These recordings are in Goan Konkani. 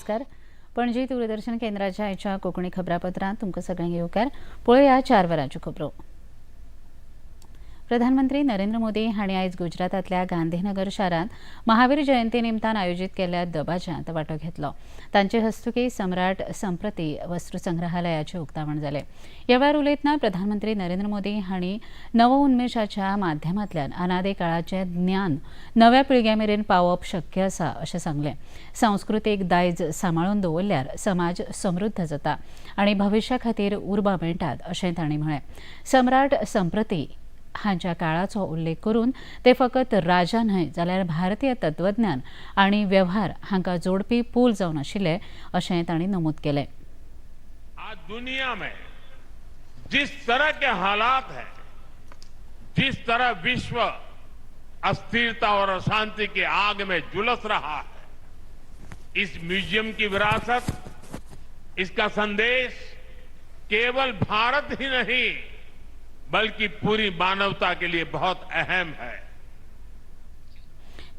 नमस्कार. पणजी दूरदर्शन केंद्राच्या आयच्या कोंकणी खबरापत्रांत तुमकां सगळ्यांक येवकार. पळोवया 4 वरांच्यो खबरो. प्रधानमंत्री नरेंद्र मोदी हांणी आयज गुजरातांतल्या गांधीनगर शारांत महावीर जयंती निमतान आयोजीत केल्ल्या दबाज्यांत वांटो घेतलो. तांचे हस्तुकीं सम्राट संप्रती वस्तुसंग्रहालयाचें उक्तावण जालें. ह्या वेळार उलयतना प्रधानमंत्री नरेंद्र मोदी हांणी नवउन्मेषाच्या माध्यमांतल्यान अनादी काळाचें ज्ञान नव्या पिळग्या मेरेन पावप शक्य आसा अशें सांगलें. सांस्कृतीक दायज सांबाळून दवरल्यार समाज समृद्ध जाता आनी भविश्या खातीर उर्बा मेळटात अशें तांणी म्हळें. सम्राट संप्रती हांच्या काळाचो उल्लेख करून ते फकत राजा न्हय जाल्यार भारतीय तत्वज्ञान आनी वेव्हार हांकां जोडपी पूल जावन आशिल्ले अशें तांणी नमूद केलें. आज दुनिया में जिस तरह के हालात हैं, जिस तरह विश्व अस्थिरता और अशांति की आग में झुलस रहा है, इस म्यूजियम की विरासत, इसका संदेश केवल भारत ही नहीं बल्कि पूरी मानवता के लिए बहुत अहम है.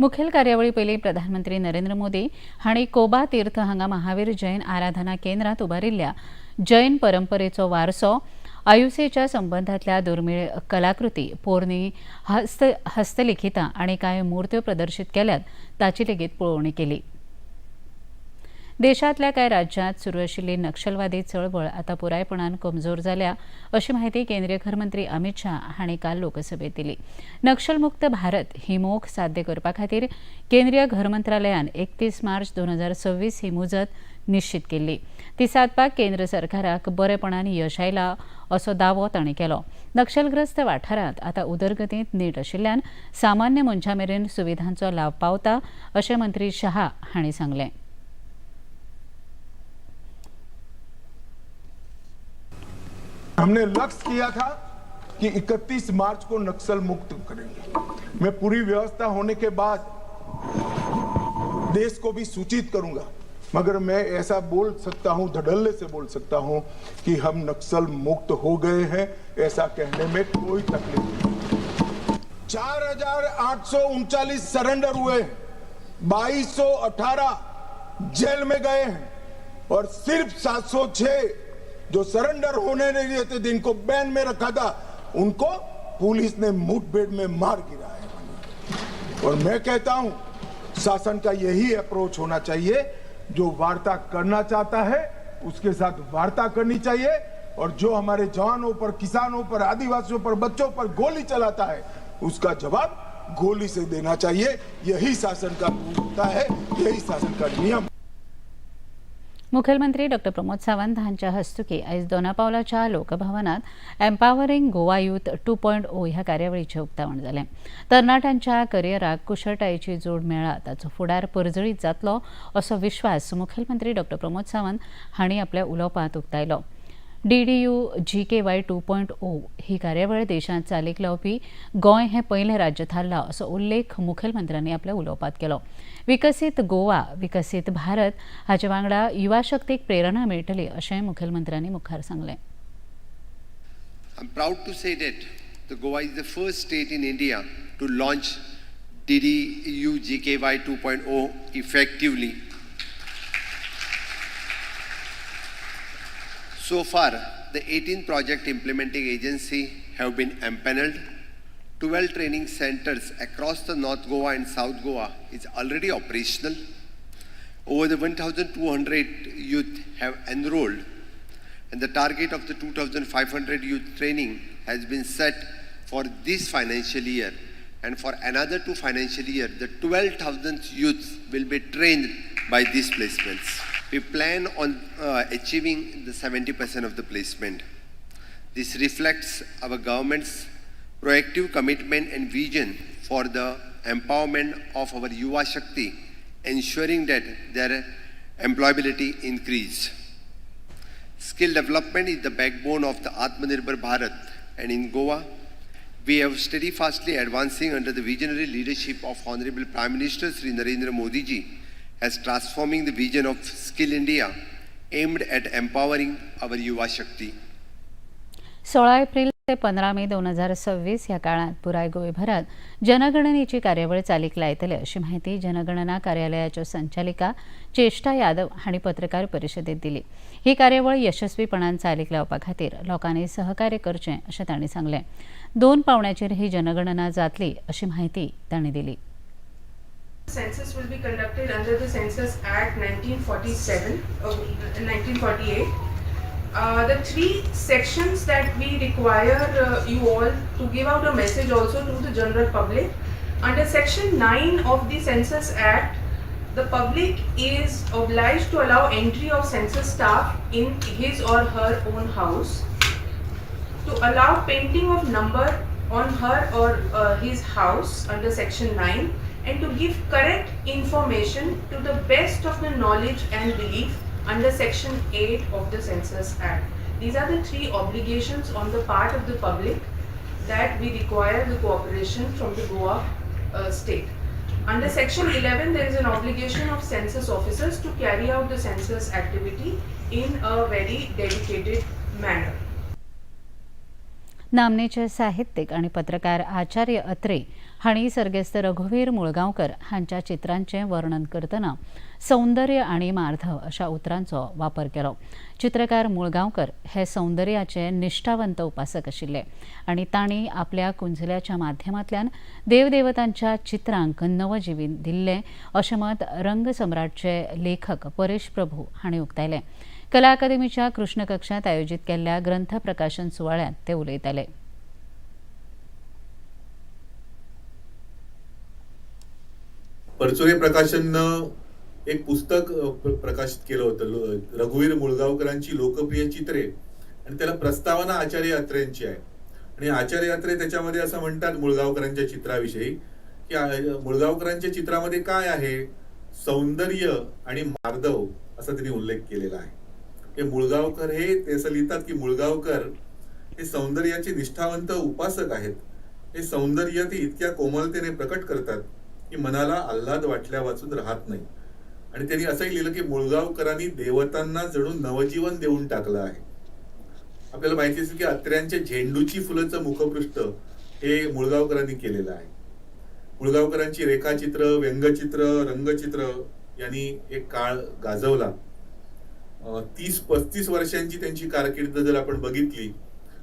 मुखेल कार्यावळी पयलीं प्रधानमंत्री नरेंद्र मोदी हांणी कोबा तीर्थ हांगा महावीर जैन आराधना केंद्रांत उबारिल्ल्या जैन परंपरेचो वारसो, अहिंसेच्या संबंदांतल्या दुर्मीळ कलाकृती, पोरणी हस्तलिखितां आनी कांय मुर्त्यो प्रदर्शीत केल्यात ताची लेगीत पळोवणी केली. देशांतल्या कांय राज्यांत सुरू आशिल्ली नक्षलवादी चळवळ आतां पुरायपणान कमजोर जाल्या अशी माहिती केंद्रीय घरमंत्री अमित शाह हांणी काल लोकसभेत दिली. नक्षलमुक्त भारत ही मोख साध्य करपा खातीर केंद्रीय घर मंत्रालयान 31 मार्च 2026 ही मुजत निश्चित केल्ली. ती सादपाक केंद्र सरकाराक बरेपणान यश आयला असो दावो तांणी केलो. नक्षलग्रस्त वाठारांत आतां उदरगतींत नेट आशिल्ल्यान सामान्य मनशां मेरेन सुविधांचो लाव पावता अशें मंत्री शहा हांणी सांगलें. हमने लक्ष्य किया था कि 31 मार्च को नक्सल मुक्त करेंगे. मैं पूरी व्यवस्था होने के बाद देश को भी सूचित करूंगा, मगर मैं ऐसा बोल सकता हूं, धड़ल्ले से बोल सकता हूं कि हम नक्सल मुक्त हो गए हैं, ऐसा कहने में कोई तकलीफ नहीं. 4839 सरेंडर हुए, 2218 जेल में गए हैं और सिर्फ 706 जो सरेंडर होने नहीं देते, जिनको बैन में रखा था, उनको पुलिस ने मुठभेड़ में मार गिराया. और मैं कहता हूं, शासन का यही अप्रोच होना चाहिए. जो वार्ता करना चाहता है उसके साथ वार्ता करनी चाहिए और जो हमारे जवानों पर, किसानों पर, आदिवासियों पर, बच्चों पर गोली चलाता है, उसका जवाब गोली से देना चाहिए. यही शासन का होता है, यही शासन का नियम. मुखेलमंत्री डॉक्टर प्रमोद सावंत हांच्या हस्तुकीं आयज दोनापावलाच्या लोकभवनात एम्पावरिंग गोवा यूथ 2.0 ह्या कार्यावळीचें उक्तावण जालें. तरणाट्यांच्या करियराक कुशळटायेची जोड मेळ्ळा ताचो फुडार परजळीत जातलो असो विश्वास मुखेलमंत्री डॉक्टर प्रमोद सावंत हांणी आपल्या उलोवपांत उक्तायलो. DDU GKY 2.0 ही कार्यावळ देशांत चालीक लावपी गोंय हें पयलें राज्य थारलां असो उल्लेख मुखेलमंत्र्यांनी आपल्या उलोवपांत केलो. विकसीत गोवा विकसीत भारत हाचे वांगडा युवा शक्तीक प्रेरणा मेळटली अशें मुखेलमंत्र्यांनी मुखार सांगलें. I'm proud to say that the Goa is the first state in India to launch DDU GKY 2.0 effectively. So far, the 18 project implementing agency have been empaneled. 12 training centers across the North Goa and South Goa is already operational. Over the 1,200 youth have enrolled, and the target of the 2,500 youth training has been set for this financial year, and for another 2 financial year, the 12,000 youths will be trained by these placements. We plan on achieving the 70% of the placement. This reflects our government's proactive commitment and vision for the empowerment of our Yuva Shakti, ensuring that their employability increase. Skill development is the backbone of the Atmanirbhar Bharat, and in Goa, we have steadfastly advancing under the visionary leadership of Honorable Prime Minister Shri Narendra Modi ji as transforming the vision of Skill India aimed at empowering our Yuva Shakti. 16 April ते 15 मे 2026 ह्या काळात पुराय गोंयभरात जनगणनेची कार्यावळ चालीक लायतले अशी माहिती जनगणना कार्यालयाच्यो संचालिका चेष्टा यादव हांणी पत्रकार परिशदेत दिली. ही कार्यावळ यशस्वीपणान चालीक लावपा खातीर लोकांनी सहकार्य करचें अशें तांणी सांगलें. 2 पावंड्याचेर ही जनगणना जातली अशी माहिती तांणी दिली. Census will be conducted under the Census Act 1947, 1948. The 3 sections that we require you all to give out a message also to the general public. Under Section 9 of the Census Act, the public is obliged to allow entry of census staff in his or her own house, to allow painting of number on her or his house under Section 9, and to give correct information to the best of the knowledge and belief under Section 8 of the Census Act. These are the 3 obligations on the part of the public that we require the cooperation from the Goa state. Under Section 11, there is an obligation of census officers to carry out the census activity in a very dedicated manner. नामनेचे साहित्यिक आणि पत्रकार आचार्य अत्रे हांणी सर्गेस्त रघुवीर मुळगांवकर हांच्या चित्रांचें वर्णन करतना सौंदर्य आणि मार्धव अशा उतरांचो वापर केलो. चित्रकार मुळगांवकर हे सौंदर्याचे निष्ठावंत उपासक आशिल्ले आनी तांणी आपल्या कुंजल्याच्या माध्यमांतल्यान देवदेवतांच्या चित्रांक नवजिवीन दिल्लें अशें मत रंगसम्राटचे लेखक परेश प्रभू हांणी उक्तायलें. कला अकादमीच्या कृष्ण कक्षात आयोजित केल्ल्या ग्रंथ प्रकाशन सुवाळ्यांत ते उलयताले. परचुरे प्रकाशननं एक पुस्तक प्रकाशित केलं होतं, रघुवीर मुळगावकरांची लोकप्रिय चित्रे, आणि त्याला प्रस्तावना आचार्य अत्रेंची आहे. आणि आचार्य अत्रे त्याच्यामध्ये असं म्हणतात मुळगावकरांच्या चित्राविषयी की मुळगावकरांच्या चित्रामध्ये काय आहे, सौंदर्य आणि मार्दव असा त्यांनी उल्लेख केलेला आहे. हे मुळगावकर हे ते असं लिहितात की मुळगावकर हे सौंदर्याचे निष्ठावंत उपासक आहेत. हे सौंदर्य ते इतक्या कोमलतेने प्रकट करतात की मनाला आल्हाद वाटल्या वाचून राहत नाही. आणि त्यांनी असंही लिहिलं की मुळगावकरांनी देवतांना जणू नवजीवन देऊन टाकलं आहे. आपल्याला माहिती असेल की अत्र्यांच्या झेंडूची फुलाचं मुखपृष्ठ हे मुळगावकरांनी केलेलं आहे. मुळगावकरांची रेखाचित्र, व्यंगचित्र, रंगचित्र यांनी एक काळ गाजवला. 30-35 वर्षांची त्यांची कारकीर्द जर आपण बघितली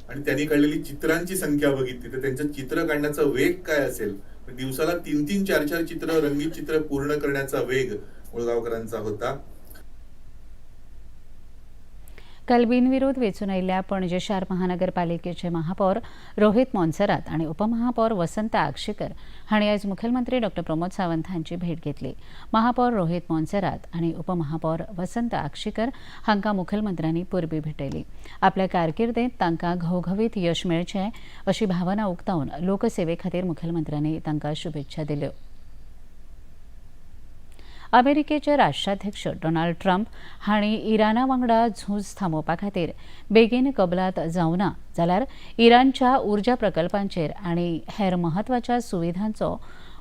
आणि त्यांनी काढलेली चित्रांची संख्या बघितली तर त्यांचं चित्र काढण्याचा वेग काय असेल, दिवसाला 3-3, 4-4 चित्र, रंगीत चित्र पूर्ण करण्याचा वेग मुळगावकरांचा होता. काल बिनविरोध वेंचून आयिल्ल्या पणजे शार महानगरपालिकेचे महापौर रोहित मोन्सेरात आणि उपमहापौर वसंत आगशीकर हांणी आयज मुखेलमंत्री डॉ प्रमोद सावंत हांची भेट घेतली. महापौर रोहित मोन्सेरात आणि उपमहापौर वसंत आगशीकर हांकां मुखेलमंत्र्यांनी परबीं भेटयली. आपल्या कारकिर्देंत तांकां घवघवीत यश मेळचें अशी भावना उक्तावन लोकसेवे खातीर मुखेलमंत्र्यांनी तांकां शुभेच्छा दिल्यो. अमेरिकेचे राष्ट्राध्यक्ष डोनाल्ड ट्रम्प हांणी इराणा वांगडा झूज थांबोवपा खातीर बेगीन कबलात जावना जाल्यार इराणच्या उर्जा प्रकल्पांचेर आनी हेर म्हत्वाच्या सुविधांचो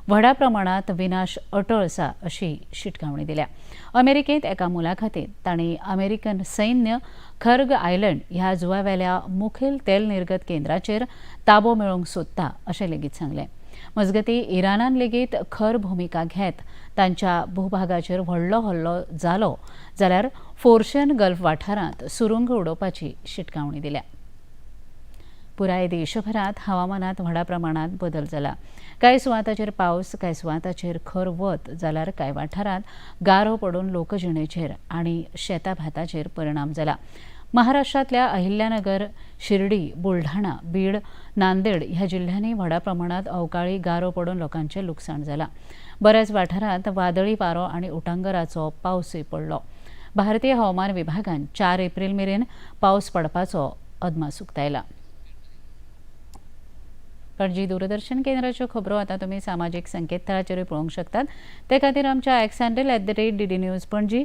व्हडा प्रमाणांत विनाश अटळ आसा अशी शिटकावणी दिल्या. अमेरिकेंत एका मुलाखतींत तांणी अमेरिकन सैन्य खर्ग आयलंड ह्या जुवावेल्या मुखेल तेल निर्गत केंद्राचेर ताबो मेळोवंक सोदता अशें लेगीत सांगलें. मजगतीं इराणान लेगीत खर भुमिका घेत तांच्या भूभागाचेर व्हडलो हल्लो जालो जाल्यार फोर्शियन गल्फ वाठारांत सुरुंग उडोवपाची शिटकावणी दिल्या. पुराय देशभरात हवामानात व्हडा प्रमाणात बदल जाला. कांय सुवातांचेर पावस, कांय सुवातांचेर खर वत जाल्यार कांय वाठारांत गारो पडून लोकजिणेचेर आनी शेता भाताचेर परिणाम जाला. महाराष्ट्रांतल्या अहिल्यानगर, शिर्डी, बुलढाणा, बीड, नांदेड ह्या जिल्ह्यांनी व्हडा प्रमाणात अवकाळी गारो पडून लोकांचें लुकसाण जालां. बऱ्याच वाठारांत वादळी वारो आनी उटांगराचो पावसूय पडलो. भारतीय हवामान विभागान 4 एप्रील मेरेन पावस पडपाचो अदमास उक्तायला. पणजी दूरदर्शन केंद्राच्यो खबरो आतां तुमी सामाजीक संकेतथळाचेरूय पळोवंक शकतात. ते खातीर आमच्या X handle @DD News Panaji,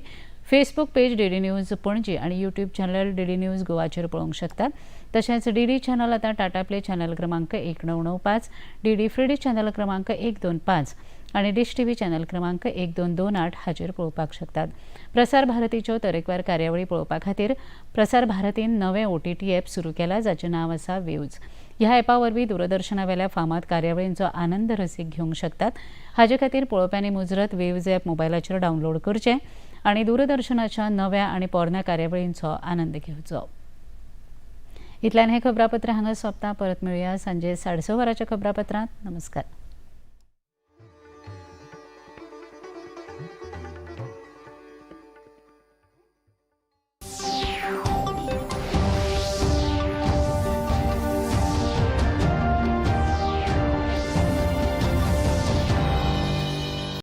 Facebook page DD News Panaji आनी यूट्यूब चॅनल डीडी न्यूज गोवाचेर पळोवंक शकतात. तशेंच डीडी चॅनल आतां टाटा प्ले चॅनल क्रमांक 1995, डीडी फ्री चॅनल क्रमांक 125 आनी डिश टीव्ही चॅनल क्रमांक 1228 हाचेर पळोवपाक शकतात. प्रसार भारतीच्यो तरेकवार कार्यावळी पळोवपा खातीर प्रसार भारतीन नवें ओटीटी एप सुरू केला, जाचें नांव आसा वेव्ज. ह्या एपा वरवीं दूरदर्शनावेल्या फामाद कार्यावळींचो आनंद रसीक घेवंक शकतात. हाजे खातीर पळोवप्यांनी मुजरत वेव्ज एप मोबायलाचेर डावनलोड करचें आनी दूरदर्शनाच्या नव्या आनी पोरण्या कार्यावळींचो आनंद घेवचो. इतल्यान हें खबरापत्र हांगा सोंपता. परत मेळुया सांजे 6:30 वरांच्या खबरापत्रांत. नमस्कार.